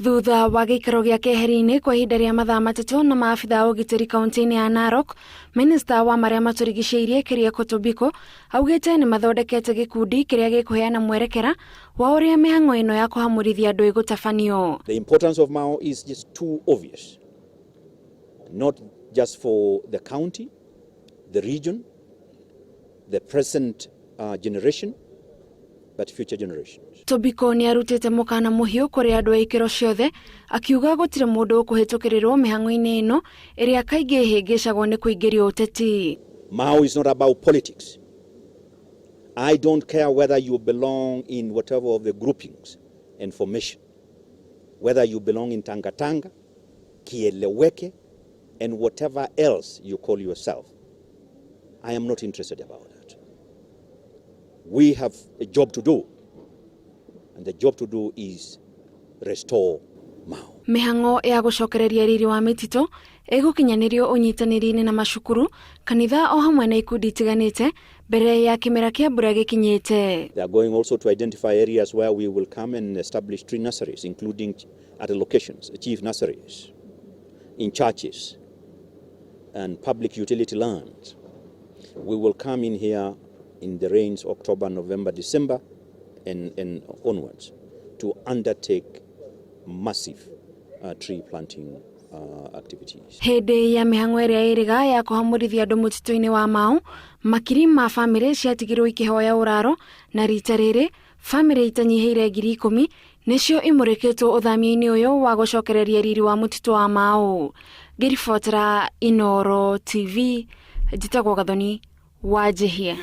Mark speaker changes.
Speaker 1: Thutha wa gĩikaro gĩa keheri-inĩ kwa ihinda rĩa mathaa 3 na maabitha a ũgitĩri kaunti-inĩ ya Narok, minista wa marĩa matũrigicĩirie Keriako Tobiko augĩte nĩ mathondekete gĩkundi kĩrĩa gĩkũheana mwerekera wa ũrĩa mĩhang'o ĩno ya kũhamũrithia andũ ĩgũtabanio.
Speaker 2: The importance of Mau is just too obvious, not just for the county, the region, the present generation, but future generations.
Speaker 1: Tobiko nĩ arutĩte mũkana mũhiũ kũrĩ andũ a ikĩro ciothe akiuga gũtirĩ mũndũ ũkũhĩtũkĩrĩrwo mĩhang'o-inĩ ĩno ĩrĩa kaingĩ ĩhĩngĩcagwo nĩ kũingĩrio ũteti.
Speaker 2: Mau is not about politics. I don't care whether you belong in whatever of the groupings and formation, whether you belong in Tangatanga, Kieleweke, and whatever else you call yourself. I am not interested about that. We have a job to do, and the job to do is restore Mau.
Speaker 1: Mĩhang'o ya gũcokereria riri wa mĩtitũ ĩgũkinyanĩrio ũnyitanĩri-inĩ na macukuru, kanitha o hamwe na ikundi itiganĩte mbere ya kĩmera kĩa mbura gĩkinyĩte.
Speaker 2: They are going also to identify areas where we will come and establish tree nurseries, including at the locations, chief nurseries, in churches and public utility lands. We will come in here in the rains, October, November, December, and onwards to undertake massive tree planting activities.
Speaker 1: Hĩndĩ ya mĩhang'o ĩrĩa ĩrĩga ya kũhamũrithia andũ mũtitũ-inĩ wa Mau, makiri ma bamĩrĩ ciatigirwo ikĩhoya ũraro na rita rĩrĩ bamĩrĩ itanyihĩire 10,000 nĩcio imũrĩkĩtwo ũthamia-inĩ ũyũ wa gũcokereria riri wa mũtitũ wa Mau. Ngĩribotera Inooro TV, njĩtagwo Gathoni wa Njihia.